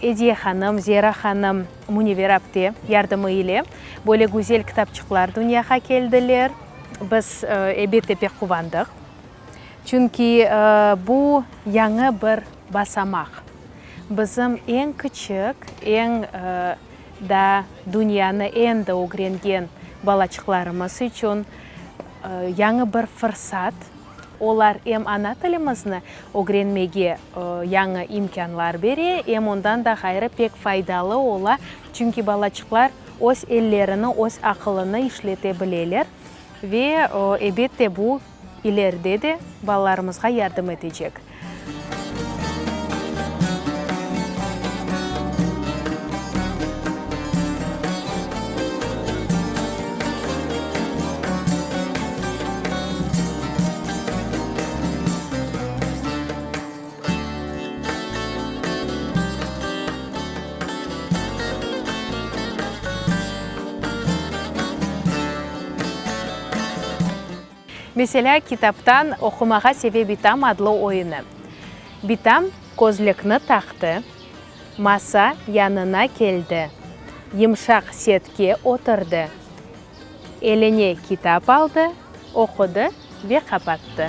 Ediye hanım, Zera hanım, Münevver apte yardımı ile böyle güzel kitapçıqlar dünyağa keldiler. Biz, elbette, pek quvandıq. Çünki bu yañı bir basamaq. Bizim eñ kiçik, eñ daa dünyanı endi ögrengen balaçıqlarımız içün yañı bir fırsat. Olar em ana tilimizni ögrenmege yañı imkânlar bere, em ondan da ğayrı pek faydalı ola, çünki balaçıqlar öz ellerini, öz aqılını işlete bileler ve, ebette, bu ileride de balalarımızğa yardım etecek. Meselâ, kitaptan Oqumağa seve bitam adlı oyunı. Bitam közlükni taqtı, masa yanına keldi, yımşaq setke oturdı, eline kitap aldı, oqudı ve qapattı.